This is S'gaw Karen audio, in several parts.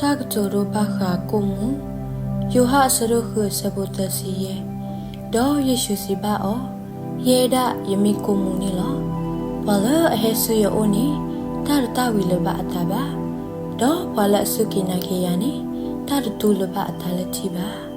တၢ်ကတိၤဒိဘၣ်ဃးကိၣ်မူ, ယိၤဟၣ်အဆၢဒိၣ်ဃုအဆၢဖိသၢဆံယဲၢ်, ဒီးယ့ၣ်ၡူးစံးဘၣ်အီၤ, ယဲဒၣ်ယမ့ၢ်ကိၣ်မူန့ၣ်လီၤ. ပှၤလၢအဟဲဆူယအိၣ်န့ၣ်, တၢ်တတၢ်ဝံၤလၢၤဘၣ်အသးဘၣ်, ဒီးပှၤလၢအစူၢ်က့ၤနာ်က့ၤယၤန့ၣ်, တၢ်တတူၢ်လၢၤဘၣ်အသးလၢထံဘၣ်.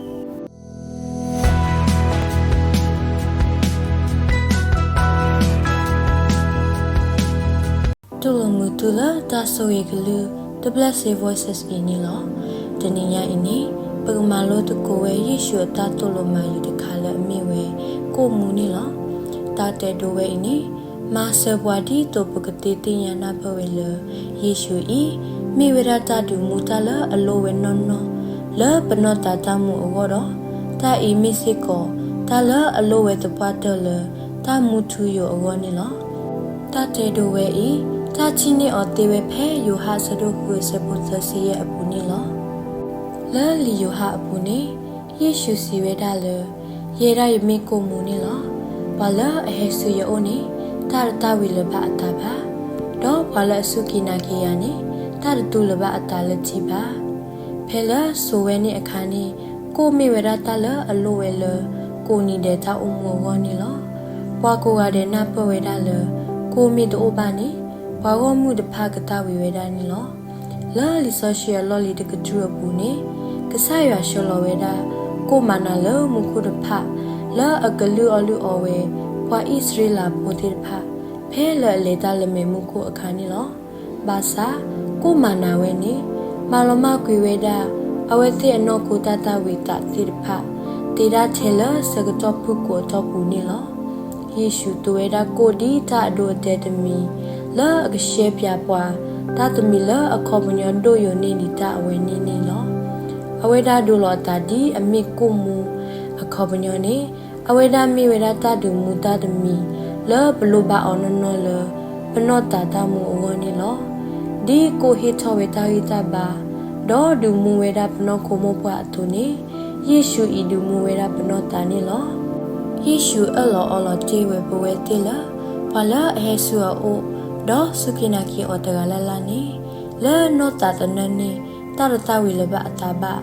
တူၢ်လိာ်မုာ်သုလၢတၢ်ဆိၣ်ဂ့ၤကလုၢ် The Blessed Voices အံၤန့ၣ်လီၤ. တနံၤညါအံၤန့ၣ်, ပကမၤလိသကိးဝဲယ့ၣ်ၡူးအတၢ်သိၣ်လိမၤယုၤတခါလၢအမ့ၢ်ဝဲ ကိၣ်မူန့ၣ်လီၤ. တၢ်တဲဒိဝဲအံၤန့ၣ်, မၤစၢၤပှၤဒ်သိးပကသ့သ့ၣ်ညါနၢ်ပၢၢ်ဝဲလၢ ယ့ၣ်ၡူးအံၤ မ့ၢ်ဝဲဒၣ်တၢ်ဒုးမူတၢ်လၢအလိၣ်ဝဲနီၢ်နီၢ် လၢပနီၢ်သးတၢ်မူအဂီၢ်ဒီး, တၢ်အံၤမ့ၢ်စ့ၢ်ကီး တၢ်လၢအလိၣ်ဝဲသပှၢ်တၢၢ်လၢ တၢ်မူထူယိာ်အဂီၢ်န့ၣ်လီၤ. တၢ်တဲဒိဝဲအံၤ, တၢ်ထံၣ်န့ၢ်အီၤသ့ဝဲဖဲယိၤဟၣ်အဆၢဒိၣ်ဃုအဆၢဖိသၢဆံယဲၢ်အပူၤန့ၣ်လီၤ. လၢလံာ်ယိၤဟၣ်အပူၤန့ၣ်, ယ့ၣ်ၡူးစံးဝဲဒၣ်လၢ, ယဲဒၣ်ယမ့ၢ်ကိၣ်မူန့ၣ်လီၤ. ပှၤလၢအဟဲဆူယအိၣ်န့ၣ်, တၢ်တတၢ်ဝံၤလၢၤဘၣ်အသးဘၣ်, ဒီးပှၤလၢအစူၢ်က့ၤနာ်က့ၤယၤန့ၣ်, တၢ်တတူၢ်လၢၤဘၣ်အသးလၢထံဘၣ်. ဖဲလၢစိၤဝဲန့ၣ်အခါန့ၣ်, ကိၣ်မ့ၢ်ဝဲဒၣ်တၢ်လၢအလိၣ်ဝဲလၢ ကိးနံၤဒဲးတၢ်အိၣ်မူအဂီၢ်န့ၣ်လီၤ. ပှၤကိးဂၤဒဲးနၢ်ပၢၢ်ဝဲဒၣ်လၢ ကိၣ်မ့ၢ်တအိၣ်ဘၣ်န့ၣ်, ပှၤဂီၢ်မုၢ်တဖၣ်ကသၣ်ဝံၤဝဲဒၣ်န့ၣ်လီၤ. လၢလံာ်စီဆှံအလီၢ်လံၤတကတြူၢ်အပူၤန့ၣ်, ကစၢ်ယွၤဆှၢလီၤဝဲဒၣ် ကိၣ်မၤနၤလၢမူခိၣ်တဖၣ်, လၢအကလုၢ်အီၣ်လုၢ်အီဝဲ ပှၤအံၣ်စရ့လးဖိသ့ၣ်တဖၣ်, ဖဲလၢအလဲၤတၢ်လၢမဲးမူခိၣ်အခါန့ၣ်လီၤ. ဘၣ်ဆၣ်, ကိၣ်မၤနၤဝဲန့ၣ်, မၤလီၤမၢ်ကွံာ်ဝဲဒၣ် အဝဲသ့ၣ်အနီၢ်ခိတၢ်သၣ်ဝံၤသးသ့ၣ်တဖၣ်, သ့ဒၣ်ထဲလၢဆၢကတီၢ်ဖုၣ်ကိာ်အတီၢ်ပူၤန့ၣ်လီၤ. ယ့ၣ်ၡူးသူဝဲဒၣ်ကိၣ်ဒ်တၢ်အဒိအတဲာ်တမံၤ, လၢအကရှဲပၠးပှၤ, တၢ်တမံၤလၢအခီပညီဒိၣ်ယိာ်န့ၢ်ဒံးတၢ်အဝဲန့ၣ်န့ၣ်လီၤ. အဝဲဒၣ်ဒိလီၤအသးဒ်အမ့ၢ်ကိၣ်မူ, အခီပညီန့ၣ်, အဝဲဒၣ်မ့ၢ်ဝဲဒၣ်တၢ်ဒုးမူတၢ်တမံၤ လၢပလိၣ်ဘၣ်အီၤနီၢ်နီၢ်လၢ ပနီၢ်သးတၢ်မူအဂီၢ်န့ၣ်လီၤ. ဒ်ကိၣ်ဟ့ၣ်ထီၣ်ဝဲတၢ်ဂံၢ်တၢ်ဘါ, ဒီးဒုးမူဝဲဒၣ်ပနီၢ်ခိမိၢ်ပှၢ်အသိးန့ၣ်, ယ့ၣ်ၡူးအံၤဒုးမူဝဲဒၣ်ပနီၢ်သးန့ၣ်လီၤ. ယ့ၣ်ၡူးအၢၣ်လီၤအီလီၤတ့ၢ်ဝဲပဝဲသ့ၣ်လၢ ပှၤလၢအဟဲဆူအအိၣ်, ဒီးစူၢ်က့ၤနာ်က့ၤအီၤတဂၤလၢ်လၢ်န့ၣ်, လၢနီၢ်သးသနၢၣ်န့ၣ် တၢ်တသၣ်ဝံၤလၢၤဘၣ်အသးဘၣ်,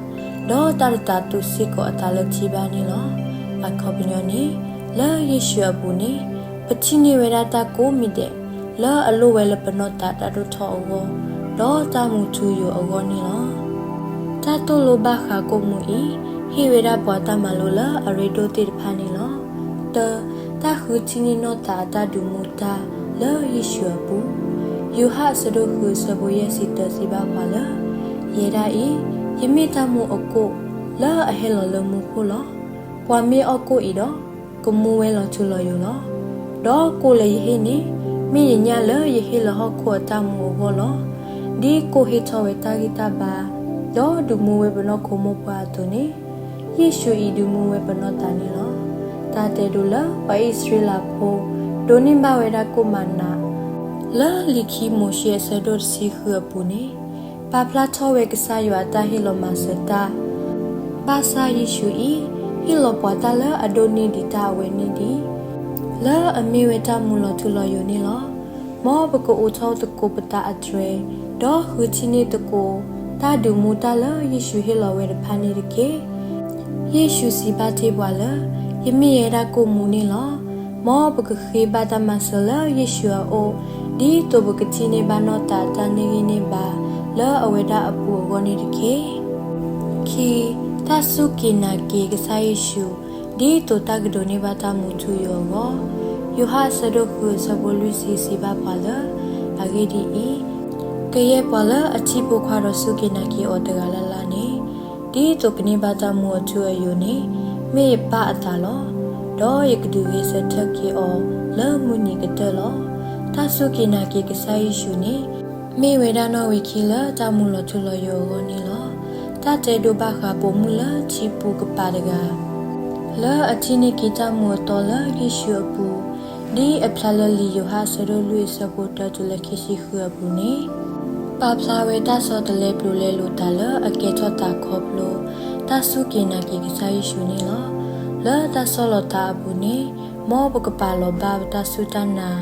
ဒီးတၢ်တသးသူစ့ၢ်ကီးအသးလၢထံဘၣ်န့ၣ်လီၤ. အခီပညီန့ၣ်, လၢယ့ၣ်ၡူးအပူၤန့ၣ်, ပထံၣ်န့ၢ်ဝဲဒၣ်တၢ်ကိးမံၤဒဲး, လၢအလိၣ်ဝဲလၢပနီၢ်သးတၢ်ဒိၣ်ထီၣ်အဂီၢ်, ဒီးတၢ်မူထူယိာ်အဂီၢ်န့ၣ်လီၤ. တၢ်သိၣ်လိဘၣ်ဃးကိၣ်မူအံၤ, ဟ့ၣ်ဝဲဒၣ်ပှၤတၢ်မၤလိလၢအရ့ဒိၣ်သ့ၣ်တဖၣ်န့ၣ်လီၤ. တၢ, တၢ်ဃုထံၣ်န့ၢ်နီၢ်သးအတၢ်ဒုးမူတၢ်လၢယ့ၣ်ၡူးအပူၤ, ယိၤဟၣ်အဆၢဒိၣ်ဃုအဆၢဖိယဲၢ်ဆံသၢစံးဘၣ်ပှၤလၢ, ယဲဒၣ်အံၤ, ယမ့ၢ်တၢ်မူအကိၣ်လၢအဟဲလီၤလၢမူခိၣ်လီၤ. ပှၤမ့ၢ်အီၣ်ကိၣ်အံၤဒီး, ကမူဝဲလီၤထူလီၤယိာ်လီၤ. ဒီးကိၣ်လၢယဟ့ၣ်န့ၣ်, မ့ၢ်ယညၣ်လၢယဟ့ၣ်လၢဟီၣ်ခိၣ်အတၢ်မူအဂီၢ်လီၤ. ဒ်ကိၣ်ဟ့ၣ်ထီၣ်ဝဲတၢ်ဂံၢ်တၢ်ဘါ, ဒီးဒုးမူဝဲပနီၢ်ခိမိၢ်ပှၢ်အသိးန့ၣ်, ယ့ၣ်ၡူးအံၤဒုးမူဝဲပနီၢ်သးန့ၣ်လီၤ. တၢ်တဲဒိလၢပှၤအံၣ်စရ့လးဖိ ဒိးန့ၢ်ဘၣ်ဝဲဒၣ်ကိၣ်မၤနၤ လၢလံာ်ခံမိၤၡ့အဆၢဒိၣ်တဆံဃုအပူၤန့ၣ်, ပာ်ဖျါထီၣ်ဝဲကစၢ်ယွၤအတၢ်ဟ့ၣ်လီၤမၤစၢၤတၢ်, ဘၣ်ဆၣ်ယ့ၣ်ၡူးအံၤ, ဟ့ၣ်လီၤပှၤတၢ်လၢအဒိၣ်န့ၢ်ဒံးတၢ်အဝဲန့ၣ်ဒံး, လၢအမ့ၢ်ဝဲတၢ်မူလီၤထူလီၤယိာ်န့ၣ်လီၤ. မ်ပကအိးထီၣ်သကိးပသးအတြဲၤ, ဒီးဃုထံၣ်န့ၢ်သကိး, တၢ်ဒုးမူတၢ်လၢယ့ၣ်ၡူးဟ့ၣ်လီၤဝဲတဖၣ်န့ၣ်တက့ၢ်. ယ့ၣ်ၡူးစံးဘၣ်တ့ၢ်ပှၤလၢ, ယမ့ၢ်ယဲဒၣ်ကိၣ်မူန့ၣ်လီၤ. မ်ပကဃ့ဘါတၢ်မၤစၢၤလၢယ့ၣ်ၡူးအအိၣ်, ဒ်သိးပကထံၣ်န့ၢ်ဘၣ်နီၢ်သးအတၢ်န့ၢ်ဂံၢ်န့ၢ်ဘါ, လၢအဝဲဒၣ်အပူၤအဂီၢ်န့ၣ်တက့ၢ်. ခံ, တၢ်စူၢ်က့ၤနာ်က့ၤကစၢ်ယ့ၣ်ၡူး, ဒ်သိးတၢ်ကဒိးန့ၢ်ဘၣ်တၢ်မူထူယိာ်အဂီၢ်, ယိၤဟၣ်အဆၢဒိၣ်ဃုအဆၢဖိလွံၢ်ဆံစံးဘၣ်ပှၤလၢ, အဂ့ၢ်ဒ်အံၤ, ကယဲၢ်ပှၤလၢအထံၣ်ဖိခွါဒီးစူၢ်က့ၤနာ်က့ၤအီၤတဂၤလၢ်လၢ်န့ၣ်, ဒ်သိးကန့ၢ်ဘၣ်တၢ်မူအထူအယိာ်န့ၣ်, မ့ၢ်ယပၢ်အသးလီၤ. ဒီးယကဒုးဂဲၤဆၢထၢၣ်က့ၤအီၤလၢမုၢ်နံၤကတၢၢ်လီၤ. တၢ်စူၢ်က့ၤနာ်က့ၤကစၢ်ယ့ၣ်ၡူးန့ၣ်, မ့ၢ်ဝဲဒၣ်နီၣ်ဂံၢ်ခံလၢတၢ်မူလီၤထူလီၤယိာ်အဂီၢ်န့ၣ်လီၤ. တၢ်တဲဒိဘၣ်ဃးပိာ်မုၣ်လၢထံပူၤကပၤတဂၤ လၢအထံၣ်န့ၢ်က့ၤတၢ်မူအသီလၢယ့ၣ်ၡူးအပူၤ, ဒ်အဖျါလၢလံာ်ယိၤဟၣ်အဆၢဒိၣ်လွံၢ်အဆၢဖိတၢတုၤလၢခံဆံဃုအပူၤန့ၣ်, ပာ်ဖျါဝဲတၢ်ဆီတလဲပျိၤလဲလိာ်သးလၢအကဲထီၣ်သးခီဖျိ, တၢ်စူၢ်က့ၤနာ်က့ၤကစၢ်ယ့ၣ်ၡူးန့ၣ်လီၤ. လၢတၢ်ဆီၣ်လီၤသးအပူၤန့ၣ်, မ်ပကပာ်လီၤဘၣ်ပတၢ်စူၢ်တၢ်နာ်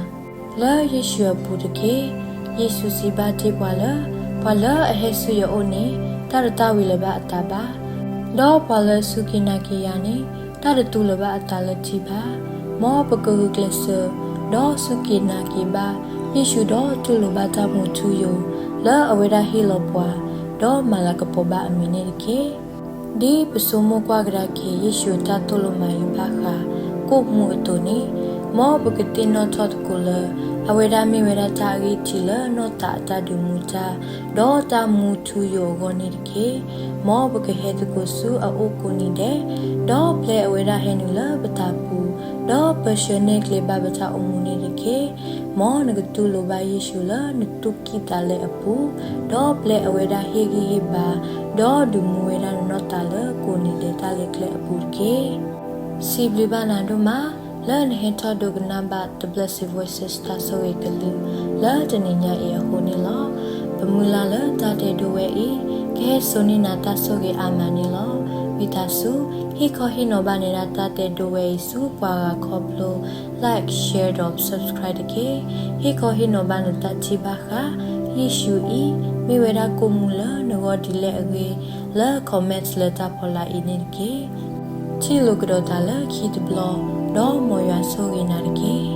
လၢယ့ၣ်ၡူးအပူၤတက့ၢ်. ယ့ၣ်ၡူးစံးဘၣ်တ့ၢ်ပှၤလၢ, ပှၤလၢအဟဲဆူယအိၣ်န့ၣ်, တၢ် တၢ်တတၢ်ဝံၤလၢၤဘၣ်အသးဘၣ်. ဒီးပှၤလၢအစူၢ်က့ၤနာ်က့ၤယၤန့ၣ် တၢ်တတူၢ်လၢၤဘၣ်အသးလၢထံဘၣ်. မ်ပကဂုာ်ကျဲးစၢး ဒီးစူၢ်က့ၤနာ်က့ၤဘၣ်ယ့ၣ်ၡူး ဒီးတူၢ်လိာ်ဘၣ်တၢ်မူထူယိာ် လၢအဝဲဒၣ်ဟ့ၣ်လီၤပှၤ ဒီးမၤလၤကပီၤဘၣ်အမံၤန့ၣ်တက့ၢ်. ဒ်ပဆိကမိၣ်ကွၢ်ကဒါက့ၤယ့ၣ်ၡူးအတၢ်သိၣ်လိမၤယုၤဘၣ်ဃးကိၣ်မူအသိးန့ၣ်, မ်ပကသ့ၣ်နီၣ်ထီၣ်သကိးလၢ အဝဲဒၣ်မ့ၢ်ဝဲဒၣ်တၢ်အဂံၢ်ထံးလၢနီၢ်သးအတၢ်ဒုးမူတၢ် ဒီးတၢ်မူထူယိာ်အဂီၢ်န့ၣ်တက့ၢ်. မ်ပကဟဲသကိးဆူအအိၣ်ကိးနံၤဒဲး, ဒီးပျဲအဝဲဒၣ်ဟဲနုာ်လၢပသးပူၤ, ဒီးပၢဆှၢနဲၣ်ကျဲဘၣ်ပတၢ်အိၣ်မူန့ၣ်တက့ၢ်. မ်နကတူၢ်လိာ်ဘၣ်ယ့ၣ်ၡူးလၢနသူၣ်ကံၢ်သးလဲအပူၤ, ဒီးပျဲအဝဲဒၣ်ဟ့ၣ်ဂံၢ်ဟ့ၣ်ဘါ, ဒီးဒုးမူဝဲဒၣ်နနီၢ်သးလၢကိးနံၤဒဲးတၢ်လဲၤကျဲအပူၤတက့ၢ်. စံးဘျုးဘၣ်နၤဒိၣ်မး လၢနဟဲထီၣ်ဒိကနၣ်ဘၣ် The Blessed Voices တၢ်ဆိၣ်ဂ့ၤကလုၢ် လၢတနံၤညါအံၤအဃိန့ၣ်လီၤ. ပမုၢ်လၢ်လၢတၢ်တဲဒိဝဲအံၤ ကဟဲစိာ်န့ၢ်နၤတၢ်ဆိၣ်ဂ့ၤအါမးန့ၣ်လီၤ. ဝံသးစူၤ ဟ့ၣ်ခီဟ့ၣ်နီၤဘၣ်န့ၢ်ဒၣ်တၢ်တဲဒိဝဲအံၤဆူပှၤဂၤခီဖျိ like, share ဒီး subscribe တက့ၢ်. ဟ့ၣ်ခီဟ့ၣ်နီၤဘၣ်နတၢ်ထံၣ်ဘၣ်ဃး ယ့ၣ်ၡူးအံၤ မ့ၢ်ဝဲဒၣ်ကိၣ်မူလၢနဂီၢ်ဒ်လဲၣ်အဂ့ၢ် လၢ comment လၢတၢ်ဖီလာ်အံၤန့ၣ်တက့ၢ်. ထံၣ်လိာ်ကဒီးသးလၢခံတဘျီ, ဒီးမ်ယွၤဆိၣ်ဂ့ၤနၤတက့ၢ်.